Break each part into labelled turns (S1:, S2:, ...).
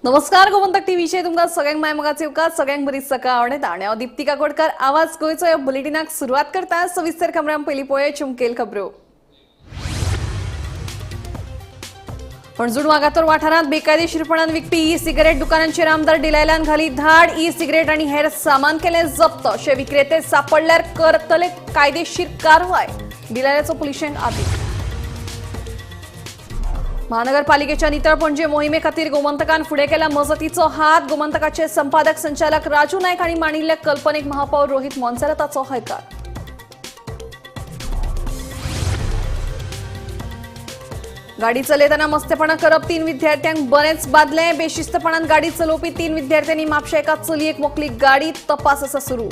S1: नमस्कार गोमंतक टीव्हीचेर तुमकां सगळ्यांक माय मोगाचे येवकार, सगळ्यांक बरी सकाळ येता आनी हांव दीप्ती काकोडकर आवाज गोंयचो ह्या बुलेटिनाक सुरवात करता. सविस्तर खबरां पयलीं पळोवया चुमकेल खबरो. पणजूण वागातोर वाठारांत बेकायदेशीरपणान विकपी ई सिगरेट दुकानांचेर आमदार डिलायलान घाली धाड. ई सिगरेट आनी हेर सामान केलें जप्त. अशे विक्रेते सापडल्यार करतले कायदेशीर कारवाय. डिलायलाचो पुलिशेंक आदेश. महानगरपालिकेच्या नितळ पणजे मोहिमे खातीर गोमंतकान फुडें केला मजतीचो हात. गोमंतकाचे संपादक संचालक राजू नायक हांणी मांडिल्ल्या कल्पनेक महापौर रोहित मोन्सेराताचो हयकार. गाडी चलयतना मस्तेपणा करप 3 विद्यार्थ्यांक बरेंच बादलें. बेशिस्तपणान गाडी चलोवपी 3 विद्यार्थ्यांनी म्हापशा एका चलयेक मोखली गाडी. तपास आसा सुरू.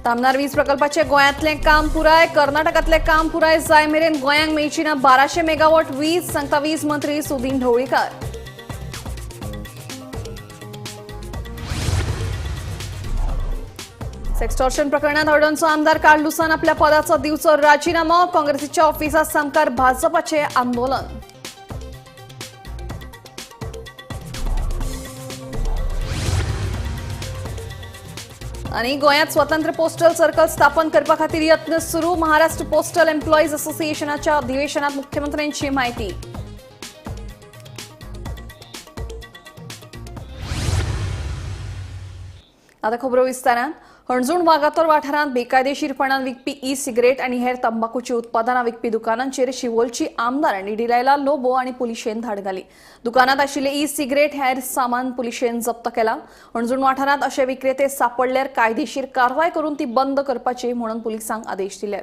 S1: तामनार वीज प्रकल्पाचे गोंयांतलें काम पुराय, कर्नाटकांतलें काम पुराय जाय मेरेन गोंयांक मेळची ना 1200 मेगावॉट वीज, सांगता वीज मंत्री सुदीन ढवळीकार. सेक्स्टॉर्शन प्रकरणात हळदणचो आमदार कार्लुसान आपल्या पदाचो दिवचो राजीनामो. काँग्रेसीच्या ऑफिसा सामकार भाजपाचें आंदोलन. आनी गोंयांत स्वतंत्र पोस्टल सर्कल स्थापन करपा खातीर यत्न सुरू. महाराष्ट्र पोस्टल एम्प्लॉईज असोसिएशनाच्या अधिवेशनात मुख्यमंत्र्यांची माहिती. आता खबरो विस्तारान. हणजूण वागातोर वाठारांत बेकायदेशीरपणान विकपी ई सिगरेट आनी हेर तंबाखूची उत्पादनां विकपी दुकानांचेर शिवोलची आमदार आनी डिलायला लोबो आनी पुलिशेन धाड घाली. दुकानांत आशिल्ले ई सिगरेट हेर सामान पुलिशेन जप्त केला. हणजूण वाठारांत अशे विक्रेते सापडल्यार कायदेशीर कारवाय करून ती बंद करपाची म्हणून पुलिसांक आदेश दिले.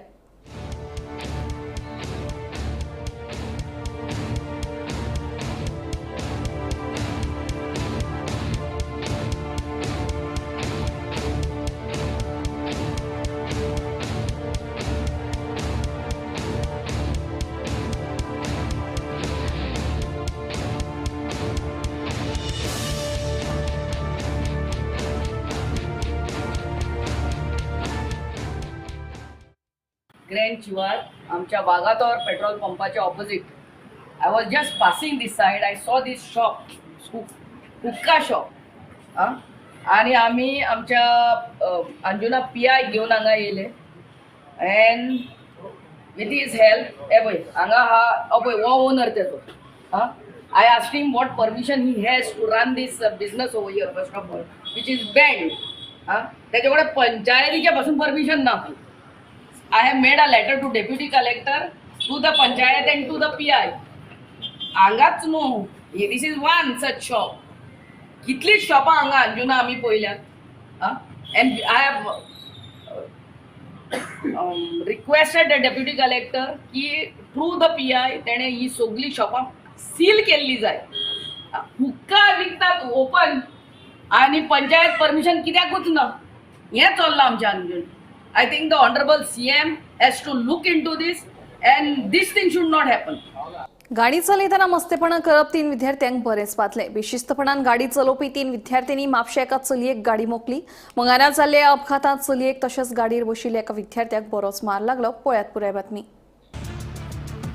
S2: ग्रँड शिवार आमच्या वागातोर पेट्रोल पंपाच्या opposite. I was just passing this side, I saw this shop, hookah shop. आं, आनी आमी आमच्या अंजुना पी I घेवन हांगा येयले एंड विथ his help. हे पळय हांगा हा पळय हो ओनर तेजो. आं, I asked him what permission he has to run this business over here first of all, which is banned. आं, तेजे कडेन पंचायतीचें पासून परमिशन ना. I have made a letter to deputy collector, to the panchayat and to the PI. हांगाच न्हू, this is one such shop. कितलीच शॉपां हांगा अंजुना आमी पळयल्यात. And I have requested the deputy collector की थ्रू the PI तेणें ही सगळीं शॉपां सील केल्ली जाय. हुक्का विकतात ओपन आनी पंचायत परमिशन कित्याकूच ना. हें चल्लां आमच्या अंजून. I think the Honorable CM has to look into this and this thing should not happen.
S1: गाडी चलयतना मस्तेपणा करप 3 विद्यार्थ्यांक बरेंच पातलें. बेशिस्तपणान गाडी चलोवपी 3 विद्यार्थ्यांनी म्हापशा एका चलयेक गाडी मोखली. मंगारा जाल्ल्या अपघातांत चलयेक तशेंच गाडयेर बशिल्ल्या एका विद्यार्थ्याक बरोच मार लागलो. पळयात पुराय बातमी.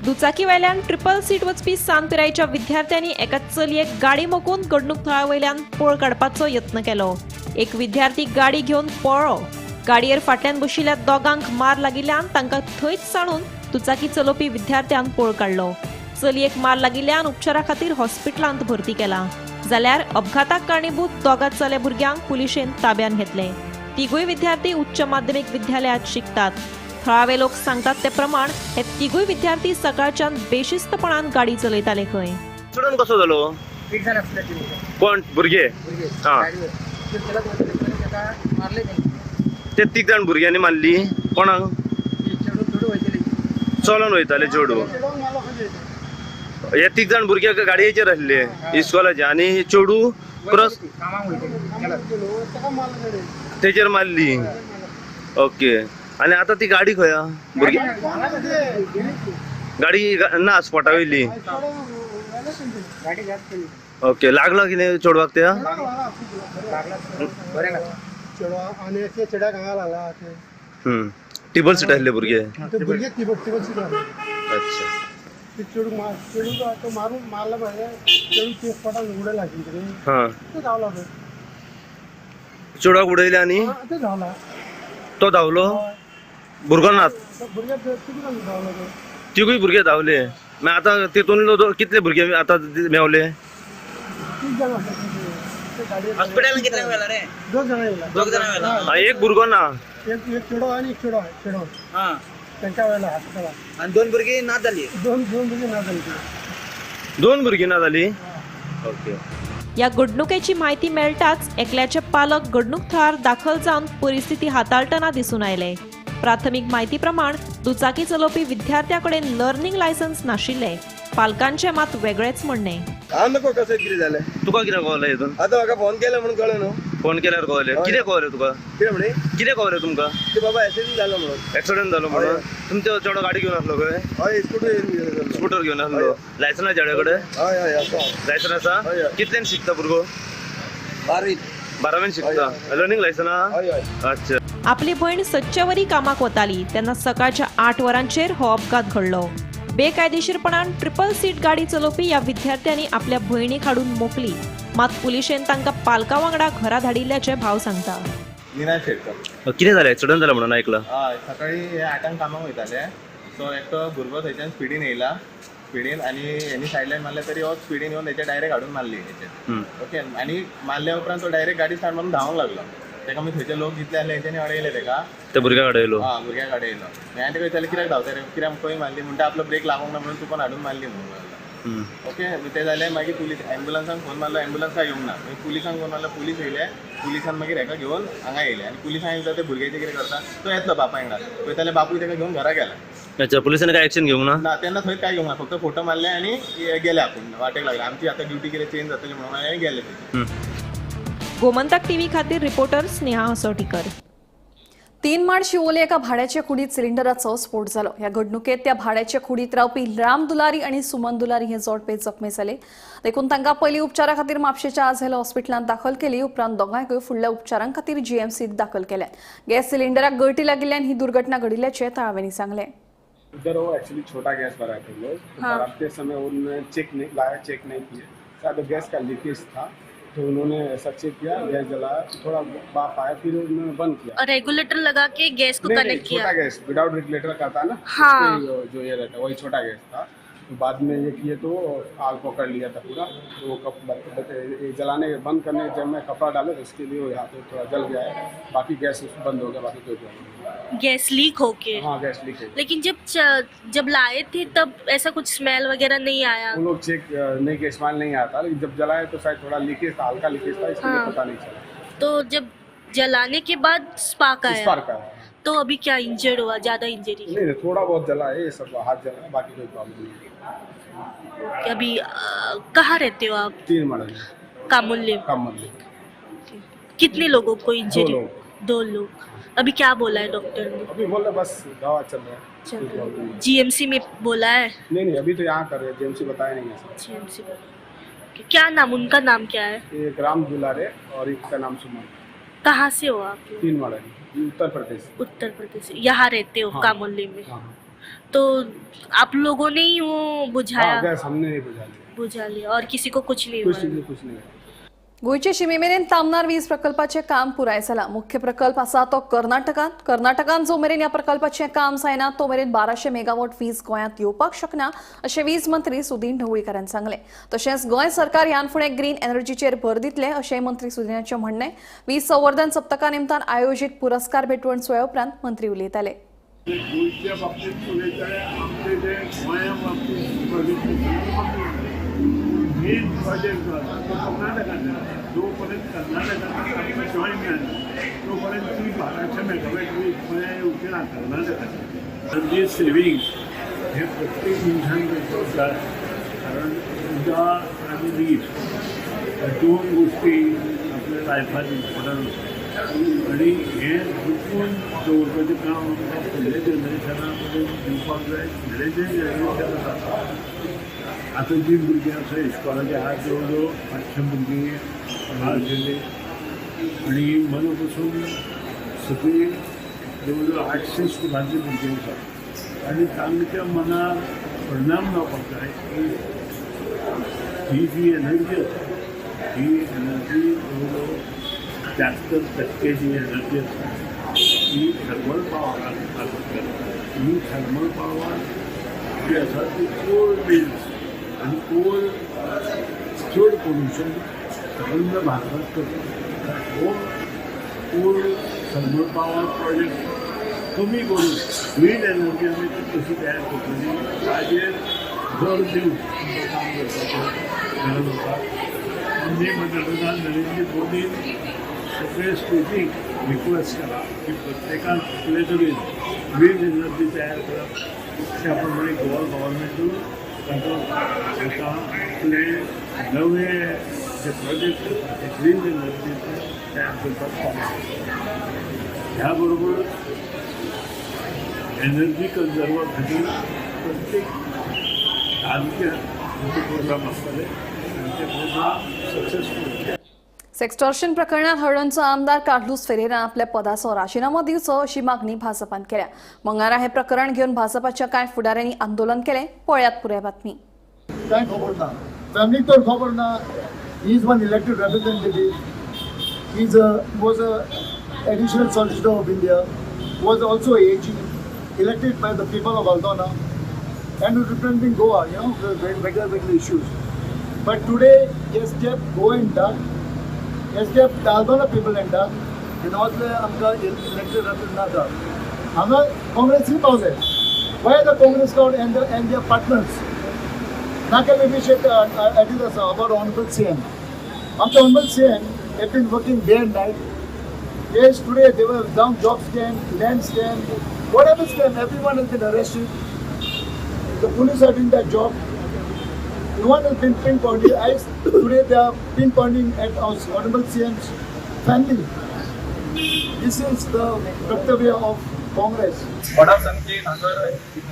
S3: दुचाकी वयल्यान ट्रिपल सीट वचपी सान पिरायेच्या विद्यार्थ्यांनी एका चलयेक गाडी मोखून घडणूक थळा वयल्यान पळ काडपाचो यत्न केलो. एक विद्यार्थी गाडी घेवन पळ्ळो. गाडयेर फाटल्यान बशिल्ल्या दोगांक मार लागिल्ल्यान तांकां थंयच सांडून दुचाकी चलोवपी विद्यार्थ्यान पळ काडलो. चलयेक मार लागिल्ल्यान उपचारा खातीर हॉस्पिटलांत भरती केला. जाल्यार अपघाताक कारणीभूत दोगां चले भुरग्यांक पुलिशेन ताब्यान घेतले. तिगूय विद्यार्थी उच्च माध्यमीक विद्यालयात शिकतात. थळावे लोक सांगतात ते प्रमाण हे तिगूय विद्यार्थी सकाळच्यान बेशिस्तपणान गाडी चलयताले खंय.
S4: एक्सिडंट कसो जालो? कोण भुरगे? ते तीग जाण भुरग्यांनी मारली. कोणाक? चलोन वयताले चेडू. हे तीग जाण भुरगे गाडयेचेर आसले इस्कॉलाचे आनी चेडू क्रॉस तेचेर मारली. ओके, आनी आतां ती गाडी खंय आहा? भुरगे गाडी ना स्पॉटा वयली. ओके, लागला कितें चेडवाक त्या? टिबल सीट आसले भुरगे.
S5: ते भुरगे टिबल सीट आसले.
S4: अच्छा.
S5: ते चेडूक मार चेडूक तो मारून मारला पळय, चेडूक ते स्पॉटार उडयला आशिल्लें तरी
S4: हा,
S5: ते धांवला पळय.
S4: चेडवाक उडयले आनी
S5: हा, ते धांवला.
S4: तो धांवलो.
S5: हय.
S4: भुरगो नात.
S5: तो भुरगे तिगून धांवलो तो.
S4: तिगूय भुरगे धांवले. मागीर आतां तितून कितले भुरगे आतां मेवले?
S5: तीग जाण आसा ते गाडयेर.
S6: हॉस्पिटल कितल्यांक व्हेला रे?
S5: दोग जाणां येयला.
S6: दोग जाणां व्हेला.
S4: हा, एक भुरगो ना.
S5: एक एक चेडो आनी एक चेडो चेडो
S6: हा,
S5: तांकां व्हेला हॉस्पिटलान.
S6: आणि दोन भुरगीं ना जाली.
S5: दोन दोन भुरगीं ना जाली.
S4: दोन भुरगीं ना जाली. ओके.
S3: ह्या घडणुकेची म्हायती मेळटाच एकल्याचे पालक घडणूक थळार दाखल जावन परिस्थिती हाताळटना दिसून आयले. प्राथमीक म्हायती प्रमाण दुचाकी चलोवपी विद्यार्थ्या कडेन लर्निंग लायसन्स नाशिल्ले. पालकांचे मात वेगळेच म्हणणें.
S7: हांव नको कशें कितें जालें.
S4: तुका कितें कळलें हितून?
S7: आतां म्हाका फोन केला म्हणून कळ्ळें न्हू.
S4: फोन केल्यार कळलें? कितें कळलें तुका?
S7: कितें म्हणी?
S4: कितें कळलें तुमकां?
S7: की बाबा एक्सिडंट जालो म्हणून.
S4: एक्सिडंट जालो म्हणून. तुमचो चेडो गाडी घेवन आसलो खंय?
S7: हय, स्कुटर घेवन गेलो.
S4: स्कुटर घेवन आसलो. लायसन आसा चेड्या कडेन?
S7: हय हय आसा.
S4: लायसन आसा?
S7: हय, हय.
S4: कितल्यान शिकता भुरगो?
S7: बारवी.
S4: बारावेन शिकता. लर्निंग लायसन आहा?
S7: हय हय.
S4: अच्छा.
S3: आपली भयण सदचेवरी कामाक वताली तेन्ना सकाळच्या 8 वरांचेर हो अपघात घडलो. बेकायदेशीरपणान ट्रिपल सीट गाडी चलोवपी ह्या विद्यार्थ्यांनी आपल्या भयणीक हाडून मोकली. मात पुलिशेन तांकां पालकां वांगडा घरा धाडिल्ल्याचे भाव सांगता.
S8: निनाद शेटकर.
S4: कितें जालें? एक्सिडंट जाला म्हणून आयकलां.
S8: हय, सकाळी हे 8 कामाक वयताले. सो एकटो भुरगो थंयच्यान स्पिडीन येयला, स्पिडीन, आनी हेणी सायडलायन मारले तरी हो स्पिडीन येवन हेच्या डायरेक्ट हाडून मारली हेचेर. ओके, आनी मारल्या उपरांत तो डायरेक्ट गाडी स्टार्ट मारून धांवंक लागलो. तेका मागीर थंयचे लोक जितले आसले हेंच्यांनी अडयले तेका.
S4: त्या भुरग्याक अडयलो.
S8: हा, भुरग्याक अडयलो. मागीर हांवें तेका विचारलें कित्याक धांवता रे, कित्याक खंय मारली म्हणटा, आपलो ब्रेक लागोंक ना म्हणून तुका हाडून मारली म्हणून लागलो. ओके, ते जालें. मागीर पुलीस एम्बुलन्सान फोन मारलो, एम्बुलन्स काय येवंक ना. मागीर पुलिसांक फोन मारलो, पुलीस येयले. पुलिसान मागीर हेका घेवन हांगा येयले आनी पुलिसांक विचारता ते भुरग्याचें कितें करता. तो येतलो बापाय वांगडा पळयताले, बापूय तेका घेवन घरा गेला.
S4: अच्छा, पुलिसांनी काय ऍक्शन घेवंक ना?
S8: ना, तेन्ना थंय काय घेवंक ना, फक्त फोटो मारले आनी गेले. आपूण वाटेक लागले, आमची आतां ड्युटी कितें चेंज जातली म्हणून आनी गेले.
S3: गोमंतक टीव्ही खातीर रिपोर्टर स्नेहा हसोटीकर.
S1: 3 माड शिवोले एका भाड्याच्या कुडीत सिलिंडराचो स्फोट जालो. ह्या घडणुकेत त्या भाड्याच्या कुडीत रावपी राम दुलारी आनी सुमन दुलारी हे जोडपे जखमी जाले. देखून तांकां पयलीं उपचारा खातीर म्हापशेच्या आझेल हॉस्पिटलांत दाखल केली. उपरांत दोगांयकूय फुडल्या उपचारां खातीर जीएमसीत दाखल केल्या. गॅस सिलिंडराक गळटी लागिल्ल्यान ही दुर्घटना घडिल्ल्याचें थळाव्यांनी सांगलें.
S9: उधर वो एक्चुअली छोटा गैस भरा थे लोग. तो भराते समय उन्होंने चेक नहीं लाया, चेक नहीं किए, शायद गैस का लीकेज था तो उन्होंने ऐसा चेक किया, गैस जलाया, थोड़ा बाप आया, फिर उन्होंने बंद किया.
S10: और रेगुलेटर लगा के गैस को
S9: नहीं,
S10: कनेक्ट
S9: नहीं,
S10: किया.
S9: छोटा गैस विदाउट रेगुलेटर का था ना.
S10: हाँ।
S9: जो ये रहता है वही छोटा गैस था. तो बाद में ये किए तो आग पकड़ लिया था पूरा. तो वो कप जलाने बंद करने जब मैं कपड़ा डाले तो उसके लिए वो यहाँ पे थोड़ा जल गया है. बाकी गैस बंद हो गया, बाकी कोई प्रॉब्लम नहीं.
S10: गैस लीक होके?
S9: हाँ, गैस लीक हो गया.
S10: लेकिन जब लाए थे तब ऐसा कुछ स्मेल वगैरह नहीं आया?
S9: वो लोग चेक नहीं किया, स्मेल नहीं आता, लेकिन जब जलाए तो शायद थोड़ा लीकेज था, हल्का लीकेज था, इसलिए
S10: हाँ।
S9: पता नहीं चला.
S10: तो जब जलाने के बाद स्पार्क आया?
S9: स्पार्क आया.
S10: तो अभी क्या इंजर्ड हुआ? ज्यादा इंजरी?
S9: नहीं, थोड़ा बहुत जला है, ये सब हाथ जला है, बाकी कोई प्रॉब्लम नहीं है.
S10: अभी कहाँ रहते हो आप?
S9: 3 मॉडल.
S10: कामुल्ले.
S9: कामुल्ले.
S10: कितने लोगों को इंजरी?
S9: 2 लोग.
S10: 2 लोग. अभी क्या बोला है डॉक्टर ने?
S9: अभी बोल रहे बस दवा चल रहा है.
S10: जीएमसी में बोला है?
S9: नहीं नहीं, अभी तो यहाँ कर रहे हैं, जीएमसी बताया नहीं है सर.
S10: जीएमसी. क्या नाम, उनका नाम क्या है?
S9: एक राम दुलारे और एक का नाम सुमन.
S10: कहाँ से हो आप?
S9: 3 मॉडल, उत्तर प्रदेश.
S10: उत्तर प्रदेश. यहाँ रहते हो?
S9: हाँ।
S10: कामुल्ले में.
S9: हाँ।
S10: तो आप लोगों ने ही वो बुझाया?
S9: हाँ, गैस हमने नहीं बुझा लिया.
S10: बुझा लिया और किसी को कुछ नहीं हुआ?
S9: कुछ नहीं.
S1: गोंयचे शिमे मेरेन तामनार वीज प्रकल्पाचें काम पुराय जालां. मुख्य प्रकल्प आसा तो कर्नाटकांत. कर्नाटकांत जो मेरेन ह्या प्रकल्पाचें काम जायना तो मेरेन 1200 मेगावॉट वीज गोंयांत येवपाक शकना अशें वीज मंत्री सुदीन ढवळीकारान सांगलें. तशेंच गोंय सरकार ह्यान फुडें ग्रीन एनर्जीचेर भर दितलें अशेंय मंत्री सुदीनाचें म्हणणें. वीज संवर्धन सप्तका निमतान आयोजीत पुरस्कार भेटवण सुवाळ्या उपरांत मंत्री उलयताले.
S11: गोंयच्या बाबतींत उलयतले आमचे जे गोंया बाबतींत मेन प्रोजेक्ट जो आसा तो कर्नाटकांत आसा. जो पर्यंत कर्नाटकांत आमकां जॉयन मेळना तो पर्यंत ती 1200 मेगावॅट वीज गोंया येवची ना कर्नाटकांत. एनर्जी सेविंग हे प्रत्येक मनशान करपाक जाय, कारण उदक आनी वीज ह्या दोन गोश्टी आपल्या लायफान इम्पोर्टंट आसा आनी हें जपून दवरपाचें काम आमकां फुडल्या जनरेशना कडेन दिवपाक जाय. फुडलें जें जनरेशन आसा, आतां जीं भुरगीं आसा इस्कॉलाचीं आहा, जवळ जवळ 800 भुरगीं आशिल्लीं आनी मना पसून सगळीं जवळ जवळ 800 स्कुलांतली भुरगीं आसात आनी तांच्या मनार परिणाम जावपाक जाय की ही जी एनर्जी आसा ही एनर्जी जवळ जवळ 73% जी एनर्जी आसा ती थर्मल पावरान लागू करता. ही थर्मल पावर जी आसा ती कोल बेज आसा आनी कोल चड पोल्युशन सबंद भारतात करता. हो कोल थर्मल पावर प्रोजेक्ट कमी करून ग्रीन एनर्जी आमी ती कशी तयार करतली ताजेर भर दिवन आमकां काम करपाचें गरज आसा. आमचे पंतप्रधान नरेंद्र मोदीन सगळे स्टेटीक रिक्वेस्ट केला की प्रत्येकान आपले तरेन ग्रीन एनर्जी तयार करप. त्या प्रमाणे गोवा गव्हर्मेंटूय ताचो आतां आपले नवे जे प्रोजेक्ट आसा ते ग्रीन एनर्जीचे तयार करपाक चालू आसा. ह्या बरोबर एनर्जी कन्जर्वा खातीर प्रत्येक तालुक्यात प्रोग्राम आसतले आनी ते प्रोग्राम सक्सेसफूल.
S1: सेक्स्टॉर्शन प्रकरणात हळदणचो आमदार कार्लुस फेरेरान आपल्या पदाचो राजीनामो दिवचो अशी मागणी भाजपान केल्या. मंगळारा हे प्रकरण घेवन भाजपाच्या कांय फुडाऱ्यांनी आंदोलन केलें. पळयात पुराय बातमी.
S5: कांय खबर ना, फॅमिलीक तर खबर ना. He is one elected representative. He is a was a additional solicitor of India, was also AG, elected by the people of Aldona and representing Goa, you know, regular issues. But today he has kept Goa in dark, he has kept the Aldona people in dark. विनोदले आमकां elected representative हांगा काँग्रेसूय पावले. Why the Congress crowd and their partners ना केल्ले विशय edit आसा about honourable CM. आमचे honourable CM have been working day and night. Yes, today they were down job scam, land scam, whatever scam, everyone has been arrested. The police are doing their job. No one has been pinpointed. Today they are pinpointing at our honorable CM's family. This is the कर्तव्य of Congress.
S12: व्हडा संख्येन हांगर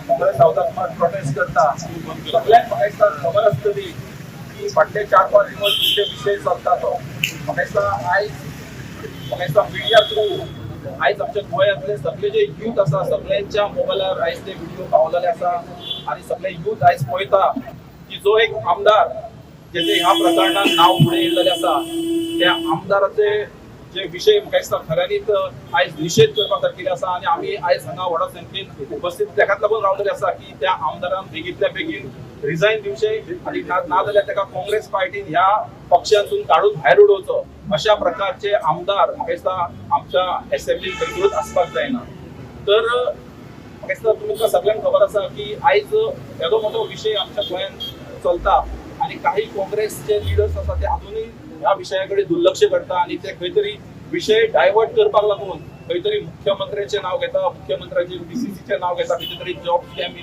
S12: Congress हावसाक protest करता. सगळ्यांक म्हाका दिसता खबर आसतली की फाटले 4-5 दिवस जे विशय चलता तो म्हाका दिसता आयज म्हाका दिसता मिडिया थ्रू आयज आमच्या गोंयांतले सगळे जे यूथ आसा सगळ्यांच्या मोबायलार आयज ते व्हिडिओ पावलेले आसा आनी सगळे यूथ आयज पळयता की जो एक आमदार जेचे ह्या प्रकरणात नांव फुडें येयल्लेलें आसा त्या आमदाराचे जे विशय म्हाका दिसता खऱ्यांनीच आयज निशेध करपा सारकेले आसा आनी आमी आयज हांगा व्हडा संख्येन उपस्थित तेकाच लागून रावलेले आसा की त्या आमदारान बेगींतल्या बेगीन रिजायन दिवचें आनी ना जाल्यार ताका काँग्रेस पार्टीन ह्या पक्षांतून काडून भायर उडोवचो. अशा प्रकारचे आमदार म्हाका दिसता आमच्या एसेंब्लीत बिलकुलूच आसपाक जायना. तर म्हाका दिसता तुमकां सगळ्यांक खबर आसा की आयज येदो मोठो विशय आमच्या गोंयांत चलता आनी काही काँग्रेसचे लिडर्स आसा ते अजुनूय ह्या विशया कडेन दुर्लक्ष करता आनी ते खंय तरी विशय डायवर्ट करपाक लागून खंय तरी मुख्यमंत्र्याचें नांव घेता, मुख्यमंत्र्याचे डीसीसीचें नांव घेता, कितें तरी जॉब स्कॅम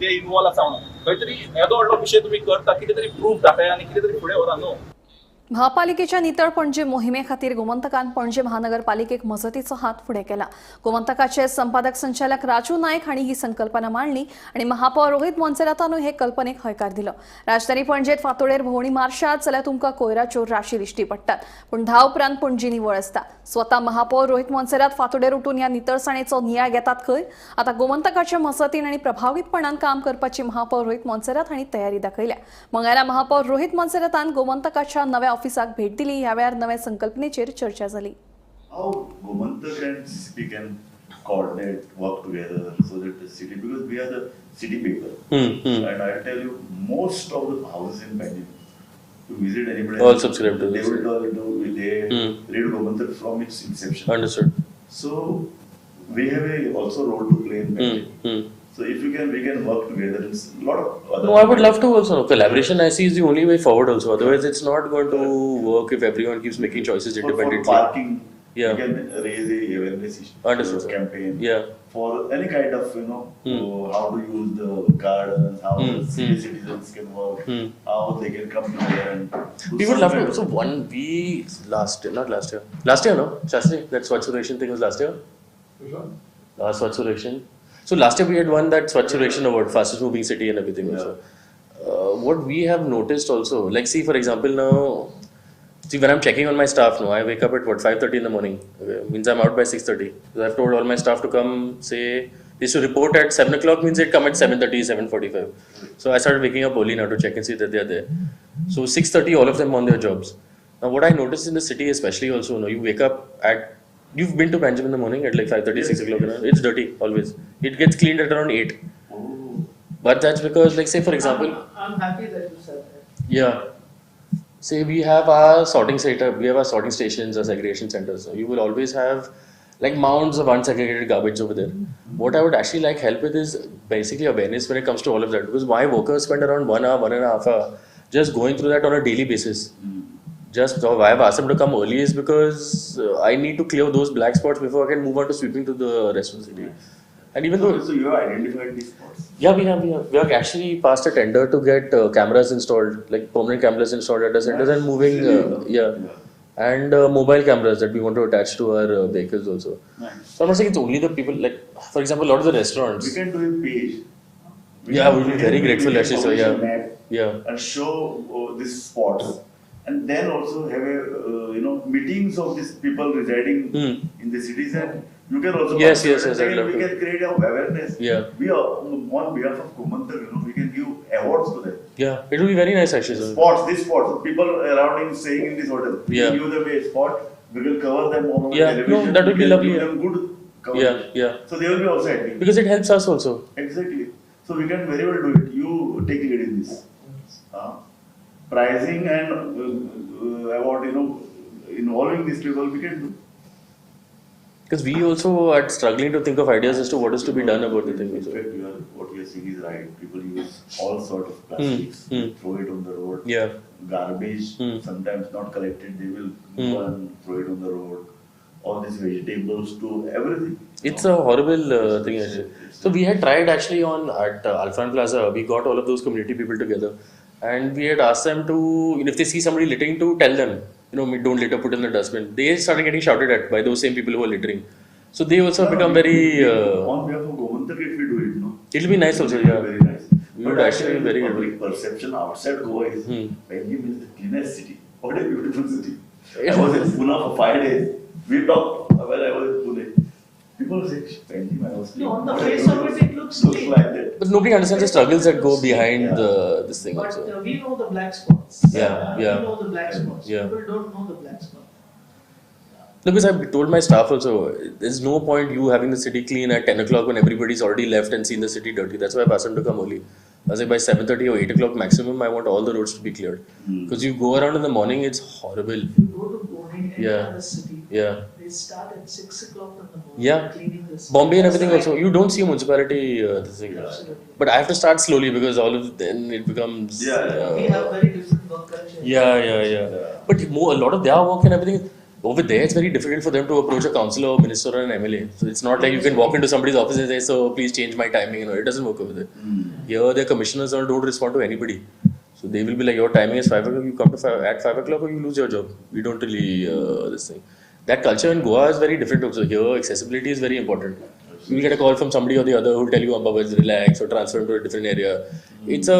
S12: ते इन्वॉल्व आसा म्हणून खंय तरी येदो व्हडलो विशय तुमी करता, कितें तरी प्रूफ दाखया आनी कितें तरी फुडें व्हरा न्हू.
S1: महापालिकेच्या नितळ पणजे मोहिमे खातीर गोमंतकान पणजे महानगरपालिकेक मजतीचो हात फुडें केला. गोमंतकाचे संपादक संचालक राजू नायक हांणी ही संकल्पना मांडली आनी महापौर रोहित मोन्सेरातानूय हे कल्पनेक हयकार दिलो. राजधानी पणजेत फांतोडेर भोंवडी मारशात जाल्यार तुमकां कोयराच्यो राशी दिश्टी पडटात, पूण 10 उपरांत पणजी निवळ आसता. स्वता महापौर रोहित मोन्सेरात फांतोडेर उठून ह्या नितळसाणेचो नियाळ घेतात खंय. आतां गोमंतकाच्या मजतीन आनी प्रभावीपणान काम करपाची महापौर रोहित मोन्सेरात हांणी तयारी दाखयल्या. मंगळारा महापौर रोहित मोन्सेरातान गोमंतकाच्या नव्या ऑफिसाक भेट दिली. ह्या वेळार नव्या संकल्पनेचेर चर्चा जाली.
S13: How Gomantak and CCP can coordinate, work together so that the city, because we are the city people, and I tell you, most of the houses in Bangalore, to visit anybody,
S4: all subscribe to
S13: they
S4: this.
S13: will all do, they read Gomantak from its inception.
S4: Understood.
S13: So we have a also role to play in Bangalore. So if you can, we can work together. It's a lot of other.
S4: No, I would love to also. Collaboration, I see, is the only way forward also. Otherwise, it's not going to work if everyone keeps making choices independently.
S13: For parking,
S4: yeah,
S13: we can raise a awareness
S4: Understood,
S13: campaign.
S4: Yeah.
S13: For any kind of, you know, how to use the gardens, how the city citizens can work, how they can come together. And
S4: we would love to. So one, we last year, not last year. Last year, no? Shastri, that Swachh Survekshan thing was last year?
S9: Which one?
S4: Last Swachh Survekshan. So last year we had won that Swachh Survekshan award, fastest moving city and everything also. What we have noticed also, like see for example now, See, when I'm checking on my staff now, I wake up at what, 5:30 in the morning. Okay, means I'm out by 6:30. So I've told all my staff to come, say, they should report at 7 o'clock, means they'd come at 7:30, 7:45. So I started waking up early now to check and see that they are there. So 6:30, all of them on their jobs. Now what I noticed in the city especially also, you wake up at, you've been to Panjim in the morning at like 5:30, 6 o'clock. Yes. It's dirty always. It gets cleaned at around 8.
S13: Oh.
S4: But that's because, like, say for example,
S14: I'm happy that you said that.
S4: Yeah. Say we have our sorting setup, we have our sorting stations, our segregation centers. So you will always have like mounds of unsegregated garbage over there. What I would actually like help with is basically awareness when it comes to all of that, because my workers spend around 1 hour, 1.5 hour just going through that on a daily basis. Just so why I've asked them to come early is because I need to clear those black spots before I can move on to sweeping to the rest of the city. And even though,
S13: so you have identified these spots?
S4: Yeah, we have actually passed a tender to get cameras installed, like permanent cameras installed at the centers and moving, and mobile cameras that we want to attach to our vehicles also.
S13: Nice.
S4: So I'm not saying it's only the people, like for example, a lot of the restaurants.
S13: We can do a page.
S4: We would be very grateful actually. So yeah,
S13: map and show these spots. And then also have a meetings of these people residing in the cities, and you can also
S4: yes, we
S13: can create an awareness.
S4: Yeah,
S13: we are on behalf of Gomantak, we can give awards to them.
S4: Yeah, it will be very nice actually. Sir.
S13: Spots, these spots, people around him staying in this hotel.
S4: Yeah,
S13: we give them a spot. We will cover them on television.
S4: No, that would be lovely.
S13: Give them good coverage.
S4: Yeah, yeah.
S13: So they will be also happy
S4: because it helps us also.
S13: Exactly. So we can very well do it. You take lead in this. Pricing and about involving these people, we can do.
S4: Because we also are struggling to think of ideas as to what is to be done about the thing.
S13: In fact, what you are saying is right. People use all sort of plastics, throw it on the road.
S4: Yeah.
S13: Garbage, sometimes not collected, they will go and throw it on the road. All these vegetables to everything.
S4: It's a horrible thing actually. So we had tried actually on at Alfran Plaza, we got all of those community people together. And we had asked them to, if they see somebody littering, to tell them, don't litter, put in the dustbin. They started getting shouted at by those same people who are littering. So they also become very...
S13: on behalf of Gomantak, if we do it, no?
S4: It'll be nice also, yeah.
S13: Very nice.
S4: We would actually be very good.
S13: Public perception outside Goa is, Panjim is the cleanest city. What a beautiful city. I was in Pune for 5 days. We talked when I was in Pune. People say, Panjim, I was clean.
S14: No, on the face of it, it looks clean.
S13: Like that.
S4: But nobody understands the struggles that go behind this thing
S14: but,
S4: also.
S14: But we know the black spots.
S4: Yeah, yeah.
S14: We know the black spots.
S4: Yeah.
S14: People don't know the black spots.
S4: No, because I've told my staff also, there's no point you having the city clean at 10 o'clock when everybody's already left and seen the city dirty. That's why I've asked them to come early. I was like, by 7:30 or 8 o'clock maximum, I want all the roads to be cleared. Because you go around in the morning, it's horrible.
S14: You go to Pune, any other city, they start at 6 o'clock in the morning cleaning the city.
S4: Bombay and everything also. You don't see a municipality this thing.
S14: Absolutely.
S4: But I have to start slowly because all of then it becomes...
S14: We have very different work culture.
S4: Yeah. But a lot of their work and everything... Over there, it's very difficult for them to approach a councillor, or minister, or an MLA. So it's not like you can walk into somebody's office and say, "So please change my timing." It doesn't work over there. Here, their commissioners all don't respond to anybody. So they will be like, "Your timing is 5 o'clock. You come to at 5 o'clock, or you lose your job." We don't really this thing. That culture in Goa is very different also. Here, accessibility is very important. You will get a call from somebody or the other who will tell you, "Abba, relax," or transfer to a different area. It's a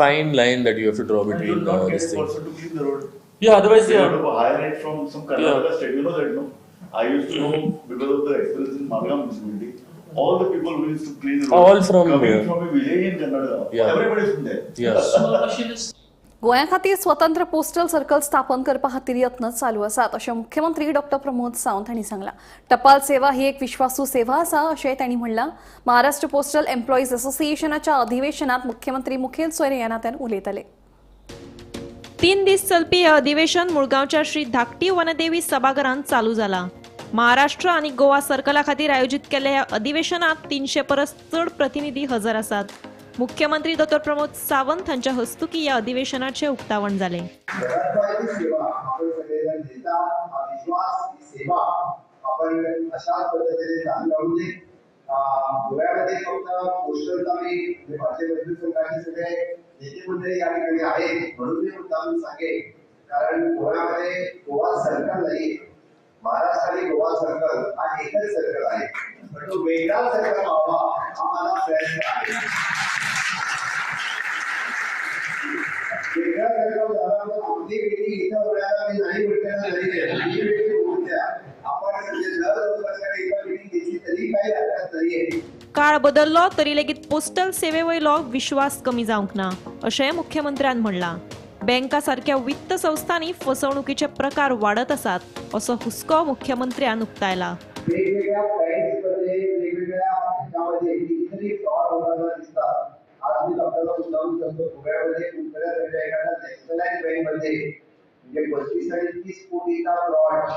S4: fine line that you have to draw between.
S13: You will not get
S4: this
S13: a
S4: thing.
S13: person to clean the road.
S4: Yeah, otherwise,
S13: they have to hire it from some Karnataka state. You know that, no? I used to know because of the experience in Margao municipality. All the people who used to clean the road,
S4: all from
S13: coming from a village in Karnataka.
S4: Yeah.
S13: Everybody is from there.
S4: Yeah.
S1: गोंया खातीर स्वतंत्र postal circle स्थापन करपा खातीर यत्न चालू आसात अशें मुख्यमंत्री डॉ प्रमोद सावंत हांणी सांगलां. टपाल सेवा ही एक विश्वासू सेवा आसा अशें तांणी म्हणलां. महाराष्ट्र पोस्टल एम्प्लॉईज असोसिएशनाच्या अधिवेशनात मुख्यमंत्री मुखेल सोयरे ह्या नात्यान उलयताले.
S3: 3 दीस चलपी हे अधिवेशन मुळगांवच्या श्री धाकटी वनदेवी सभाघरांत चालू जाला. महाराष्ट्र आनी गोवा सर्कला खातीर आयोजीत केल्ल्या ह्या अधिवेशनात 300 परस चड प्रतिनिधी हजर आसात. मुख्यमंत्री डॉ प्रमोद सावंत हांच्या हस्तुकी ह्या अधिवेशनाचें उक्तावण जालें.
S15: गोव्यामध्ये फक्त पोस्टलचा मी भारतीय मजदूर संघाचे सगळे नेते मंडळी या ठिकाणी आहेत म्हणून मी मुद्दाम सांगेन, कारण गोव्यामध्ये गोवा सर्कल नाही, महाराष्ट्र आणि गोवा सर्कल हा एकच सर्कल आहे, पण तो वेगळा सर्कल व्हावा हा माझा प्रयत्न आहे. वेगळा सर्कल झाला तर आपली वेगळी इथं होण्याला मी
S3: काळ बदल्लो तरी लेगीत पोस्टल सेवे वयलो विश्वास कमी जावंक ना अशें मुख्यमंत्र्यान म्हणलां. बँका सारक्या वित्त संस्थांनी फसवणुकीचे प्रकार वाडत आसात असो हुस्को मुख्यमंत्र्यान उक्तायला.
S15: वेगवेगळ्या बँक्समध्ये वेगवेगळ्या ह्याच्यामध्ये कितीतरी फ्रॉड होताना दिसतात. आज मी आपल्याला मुद्दाम सांगतो, गोव्यामध्ये कुंकळ्यासारख्या एखाद्या नॅशनलाइज बँकमध्ये म्हणजे 25 आणि 30 कोटीचा फ्रॉड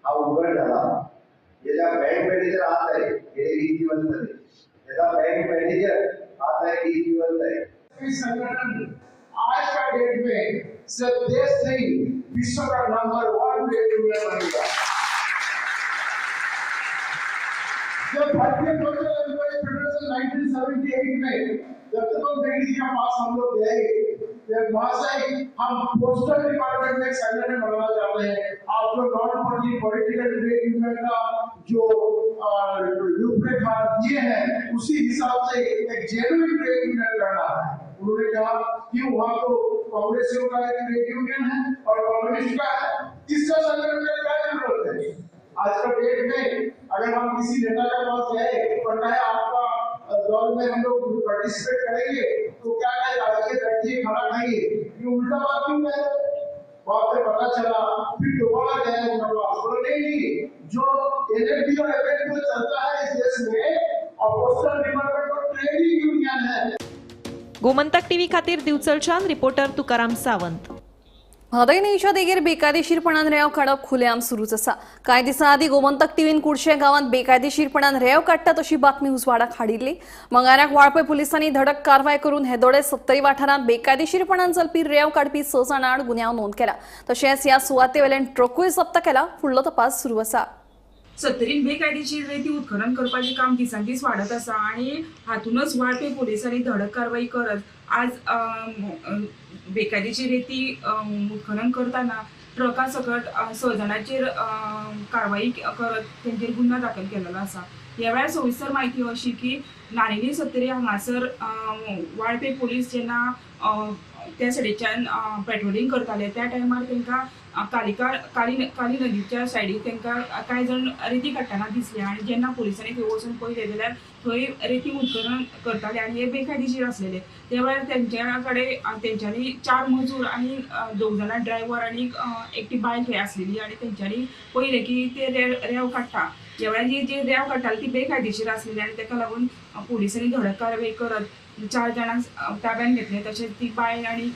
S15: हा उघड झाला. ज्याच्या बँक मॅनेजर आत आहे गेले 20 दिवस झाले, त्याचा बँक मॅनेजर आत आहे 20 दिवस आहे.
S9: संघटन आज का डेट में सिर्फ देश नहीं विश्व का नंबर 1 ट्रेड यूनियन बनेगा. जब भारतीय पोस्टल एम्प्लॉइज फेडरेशन 1978 में दत्तोपंत ठेंगड़ी के पास हम लोग गए, महाशय हम पोस्टल डिपार्टमेंट में संगठन बनाना चाहते हैं, आप जो non political trade union का जो रूपरेखा दिए हैं उसी हिसाब से एक जेन्युइन ट्रेड यूनियन करना है. उन्होंने कहा कि वहाँ तो कांग्रेसियों का एक ट्रेड यूनियन है और कम्युनिस्ट का है, इसका संगठन का क्या जरूरत है. आज का डेट में अगर हम किसी नेता के पास गए और कहे आपका दल में हम लोग पार्टिसिपेट करेंगे तो क्या कहे, आइए बैठिए खाना खाइए, ये उल्टा बात क्यों कह रहे. बाद में पता चला फिर दोबारा गया उनके पास, बोला नहीं नहीं जो एलएलबी और एफएलबी चलता है इस देश में और पोस्टल डिपार्टमेंट और ट्रेडिंग यूनियन है.
S3: गोमंतक टीव्ही खातीर दिवचलच्यान रिपोर्टर तुकाराम सावंत.
S1: म्हादय न्हंयच्या देगेर बेकायदेशीरपणान रेंव काडप खुलेआम सुरूच आसा. कांय दिसां आदीं गोमंतक टीव्हीन कुडशे गांवांत बेकायदेशीरपणान रेंव काडटात अशी बातमी उजवाडाक हाडिल्ली. मंगाराक वाळपय पुलिसांनी धडक कारवाय करून हेदोडे सत्तरी वाठारांत बेकायदेशीरपणान चलपी रेंव काडपी 6 जाणां आड गुन्यांव नोंद केला. तशेंच ह्या सुवाते वयल्यान ट्रकूय जप्त केला. फुडलो तपास सुरू आसा.
S16: सत्तरीन बेकायदेशीर रेती उत्खनन करपाचें काम दिसान दीस वाडत आसा आनी हातूनच वाळपय पुलिसांनी धडक कारवाय करत आज बेकायदेशीर रेती उत्खनन करतना ट्रका सकट 6 जाणांचेर कारवाई करत तेंचेर गुन्यांव दाखल केलेलो आसा. ह्या वेळार सविस्तर म्हायती अशी की नारेली सत्तरी हांगासर वाळपय पुलीस जेन्ना त्या सायडीच्यान पेट्रोलिंग करताले त्या टायमार तांकां कालिका काली काली नदीच्या सायडीक तांकां कांय जाण रेती काडटना दिसले आनी जेन्ना पुलिसांनी थंय वचून पळयलें जाल्यार थंय रेती उत्खनन करताले आनी हे बेकायदेशीर आसलेले. त्या वेळार तेंच्या कडेन तेंच्यांनी 4 मजूर आनी 2 जाणां ड्रायव्हर आनी एकटी बायल थंय आसलेली आनी तेंच्यांनी पळयलें की ते रेंव काडटा. ह्या वेळार जी रेंव काडटाली ती बेकायदेशीर आसलेली आनी ताका लागून पुलिसांनी धडक कारवाय करत 4 जाणांक ताब्यान घेतले. तशेंच ती बायल आनी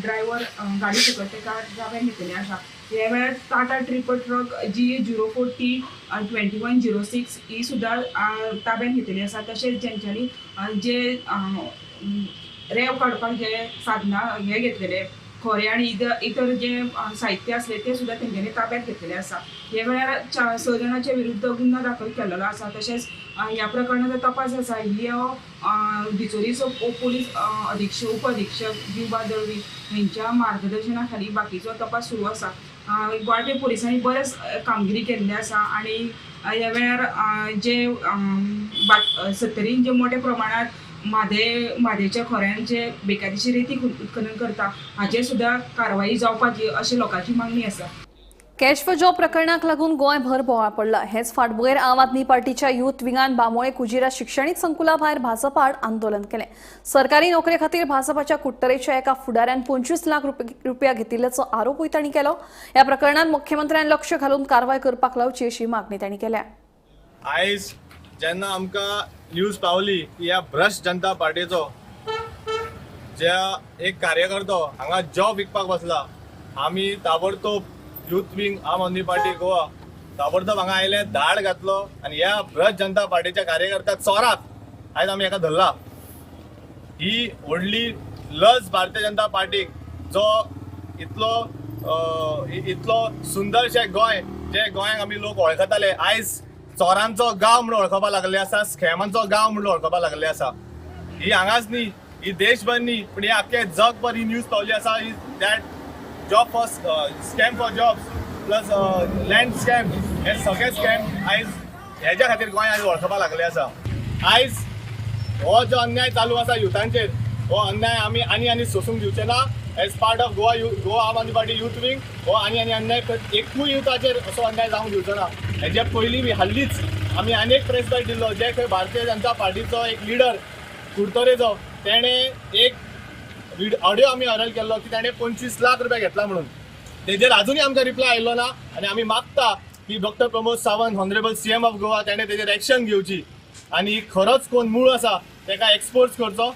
S16: ड्रायव्हर गाडी सकट ताका ताब्यान घेतलेले आसा. ह्या वेळार Tata tipper truck GA 04 T 2106 ही सुद्दां ताब्यान घेतलेली आसा. तशेंच जेंच्यांनी जे रेंव काडपाक जे साधनां हे घेतलेले खोरे आनी इतर जे साहित्य आसलें तें सुद्दां तेंच्यांनी ताब्यात घेतलेलें आसा. ह्या वेळार 6 जाणांच्या विरुद्ध गुन्यांव दाखल केल्लो आसा. तशेंच ह्या प्रकरणाचो तपास आसा ही डिचोलीचो पोलीस अधीक्षक उप अधीक्षक जिवबा दळवी हेंच्या मार्गदर्शना खाली बाकीचो तपास सुरू आसा. वाळपय पुलिसांनी बरेच कामगिरी केल्ली आसा आनी ह्या वेळार जे सत्तरीन जे मोठ्या प्रमाणात म्हादेच्या खोऱ्यान जे बेकायदेशीर रेती उत्खनन करता हाचेर सुद्दां कारवाई जावपाची अशी लोकांची मागणी आसा.
S1: कॅश फॉर जॉब प्रकरणाक लागून गोंयभर बोवाळ पडला. हेच फाटभुंयेर आम आदमी पार्टीच्या युथ विंगान बांबोळे कुजिरा शिक्षणीक संकुला भायर भाजपा आड आंदोलन केलें. सरकारी नोकरे खातीर भाजपाच्या कुडटरेच्या एका फुडाऱ्यान 25 लाख रुपया घेतिल्ल्याचो आरोपूय तांणी केलो. ह्या प्रकरणात मुख्यमंत्र्यान लक्ष घालून कारवाय करपाक लावची अशी मागणी तांणी केल्या.
S8: आयज जेन्ना आमकां न्यूज पावली की ह्या भ्रश्ट जनता पार्टीचो ज्या एक कार्यकर्तो हांगा जॉब विकपाक बसला, आमी ताबडतोब youth wing Aam Aadmi party Goa ताबडतोब हांगा आयले, धाड घातलो आनी ह्या भ्रश्ट जनता पार्टीच्या कार्यकर्त्या चोराक आयज आमी हाका धरला. ही व्हडली लज भारतीय जनता पार्टीक, जो इतलो इतलो सुंदरशें गोंय, जे गोंयाक आमी लोक वळखताले, आयज चोरांचो गांव म्हणून वळखपाक लागले आसा, स्कॅमांचो गांव म्हणून वळखपाक लागले आसा. ही हांगाच न्ही, ही देशभर न्ही, पूण हे आख्खे जगभर ही न्यूज पावली आसा. ही that job for scam for jobs plus land scam, हे सगळे स्कॅम आयज हेज्या खातीर गोंय आयज वळखपाक लागले आसा. आयज हो जो अन्याय चालू आसा युथांचेर, हो अन्याय आमी आनी आनी सोसूंक दिवचे ना. As part of Goa Aam Aadmi party youth wing हो आनी आनी अन्याय एकूय युथाचेर असो अन्याय जावंक दिवचो ना. हेजे पयलीं हाल्लीच आमी आनी एक प्रेस बायट दिल्लो, जे खंय भारतीय जनता पार्टीचो एक लिडर कुडतरेचो तेणें एक ऑडियो आमी व्हायरल केल्लो की ताणें 25 लाख रुपया घेतला म्हणून. तेजेर अजुनूय आमकां रिप्लाय आयलो ना आनी आमी मागता की doctor Pramod Sawant honourable CM of Goa ताणें तेजेर एक्शन घेवची आनी खरोच कोण मूळ आसा ताका एक्सपोज करचो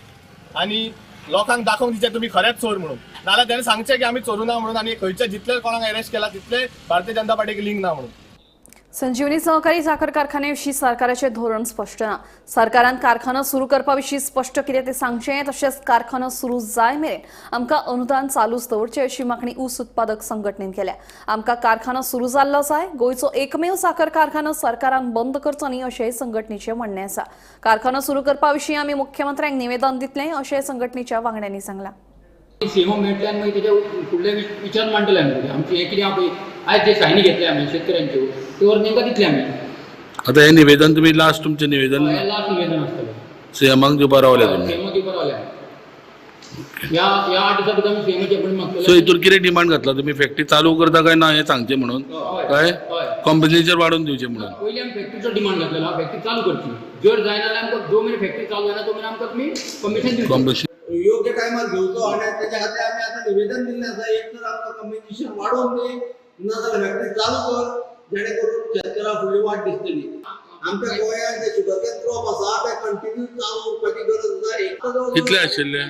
S8: आनी लोकांक दाखोवंक दिचें तुमी खरेंच चोर म्हणून. नाजाल्यार ताणें सांगचें की आमी चोरूं ना म्हणून आनी खंयच्या जितले कोणाक अरेस्ट केला तितले भारतीय जनता पार्टीक लिंक ना म्हणून.
S1: संजीवनी सहकारी साखर कारखान्याविशीं सरकाराचें धोरण स्पश्ट ना. सरकारान कारखानो सुरू करपा विशीं स्पश्ट कितें तें सांगचें, तशेंच कारखानो सुरू जाय मेरेन आमकां अनुदान चालूच दवरचें अशी मागणी ऊस उत्पादक संघटनेन केल्या. आमकां कारखानो सुरू जाल्लो जाय, गोंयचो एकमेव साखर कारखानो सरकारान बंद करचो न्ही अशेंय संघटनेचें म्हणणें आसा. कारखानो सुरू करपा विशीं आमी मुख्यमंत्र्यांक निवेदन दितले अशें संघटनेच्या वांगड्यांनी सांगलां.
S17: सीएमओ मेळटले आनी मागीर तेजे फुडले विचार मांडटले आमी. आमचें हें कितें आहा पळय आयज जे सायनी घेतले आमी शेतकऱ्यांच्यो त्यो तांकां दितले आमी.
S18: आतां हें निवेदन तुमी लास्ट तुमचें निवेदन,
S17: लास्ट निवेदन आसतलें
S18: सीएमाक दिवपा रावले तुमी?
S17: सीएमओ दिवपा रावले ह्या 8 दिसां भितर आमी सीएमाचे अपॉयंटमेंट मागतले.
S18: सो हितून कितें डिमांड घातला तुमी? फॅक्टरी चालू करता काय ना हें सांगचें म्हणून, काय कॉम्पन्सेशन वाडोवन दिवचें म्हणून?
S17: पयलीं आमी फॅक्टरीचो डिमांड घातलेलो, फॅक्टरी चालू करची. जर जायना जाल्यार आमकां जो मेरेन फॅक्टरी चालू जायना तो मेरेन आमकां तुमी कमिशन दिवचें.
S7: योग्य टायमार घेवचो आनी तेच्या खातीर आमी आतां निवेदन दिल्लें आसा. एक तर आमकां कम्युनिकेशन वाडोवन दी, ना जाल्यार फॅक्टरी चालू कर, जेणे करून शेतकारां फुडली वाट दिसतली. आमच्या गोंयांत जे शुगरकेन क्रॉप आसा ते कंटिन्यू चालू उरपाची गरज आसा. एक
S18: कितले आशिल्ले?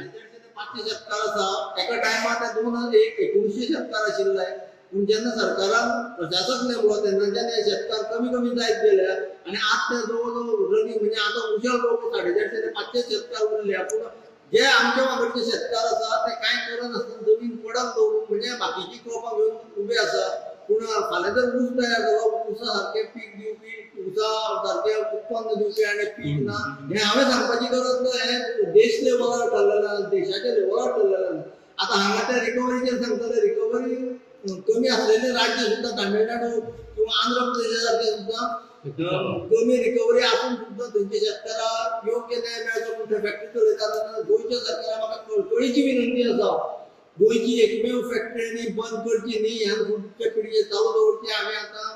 S7: 500 शेतकार आसा एका टायमार, ते 2100 शेतकार आशिल्ले. पूण जेन्ना सरकारान प्रशासक नेमलो तेन्नाच्यान हे शेतकार कमी कमी जायत गेले आनी आतां ते जवळ जवळ रनिंग म्हणजे आतां उशल जवळ 450 ते 500 शेतकार उरले. पूण जे आमच्या वांगडचे शेतकार आसा ते कांय करनासतना जमीन पडक दवरून म्हणजे बाकीची क्रॉपां घेवन उबे आसा. पूण फाल्यां जर ऊस तयार जालो, ऊसा सारकें पीक दिवपी, ऊसा सारकें उत्पन्न दिवपी आनी पीक ना हें हांवें सांगपाची गरज ना. हें देश लेवलार ठरलेलें आसा, देशाच्या लेवलार ठरलेलें आसा. आतां हांगा ते रिकवरीचेर सांगतले, रिकवरी कमी आसलेले राज्य सुद्दां तामिळनाडू किंवा आंध्र प्रदेशा सारके सुद्दां कमी रिकवरी आसून सुद्दां थंयच्या शेतकाराक योग्य न्याय मेळचो म्हूण थंय फॅक्टरी चलयतात. तेन्ना गोंयच्या सरकाराक म्हाका कळकळीची विनंती आसा, गोंयची एकमेव फॅक्टरी न्ही बंद करची न्ही, ह्या फुडच्या पिळगे चालू दवरची. आमी आतां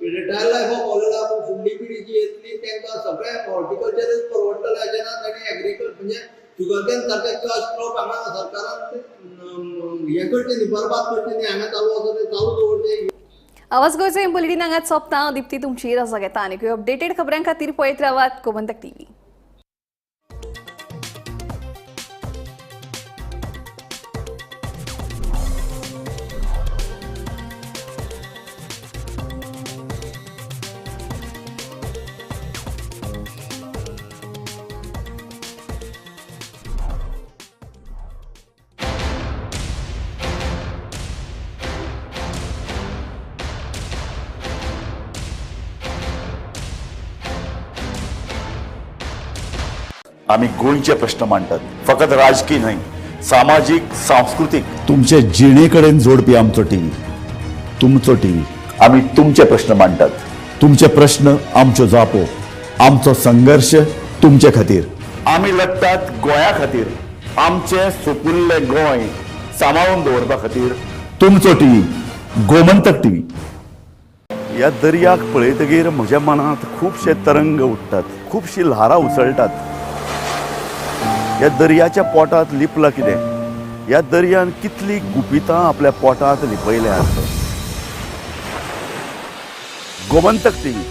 S7: रिटायर लायफाक पावलेलो, पूण फुडली पिळगी जी येतली तांकां सगळें हॉर्टिकल्चरच परवडटलें अशें ना. तांणी एग्रीकल्चर म्हणजे शुगरकेन सारकें कॅश क्रॉप हांगा सरकारान हें करचें न्ही, बरबाद करचें न्ही. हांगा चालू आसा तें चालू दवरचें.
S1: आवाज गोंयचो बुलेटीन हांगाच सोंपता. दीप्ती तुमची रजा घेता. आनी अपडेटेड खबरां खातीर पळयत रावात गोमंतक टीव्ही.
S13: आमी गोंयचे प्रश्न मांडटात, फकत राजकीय न्हय, सामाजीक, सांस्कृतीक, तुमचे जिणे कडेन जोडपी आमचो टीव्ही, तुमचो टीव्ही. आमी तुमचे प्रश्न मांडटात, तुमचे प्रश्न आमच्यो जापो, आमचो संघर्श तुमचे खातीर. आमी लढटात गोंया खातीर, आमचें सुपुल्लें गोंय सांबाळून दवरपा खातीर. तुमचो टीव्ही, गोमंतक टीव्ही. ह्या दर्याक पळयतगीर म्हज्या मनांत खुबशे तरंग उठ्ठात, खुबशीं ल्हारां उसळटात. ह्या दर्याच्या पोटांत लिपलां कितें? ह्या दर्यान कितलीं गुपितां आपल्या पोटांत लिपयल्यांत? गोमंतक टीव्ही.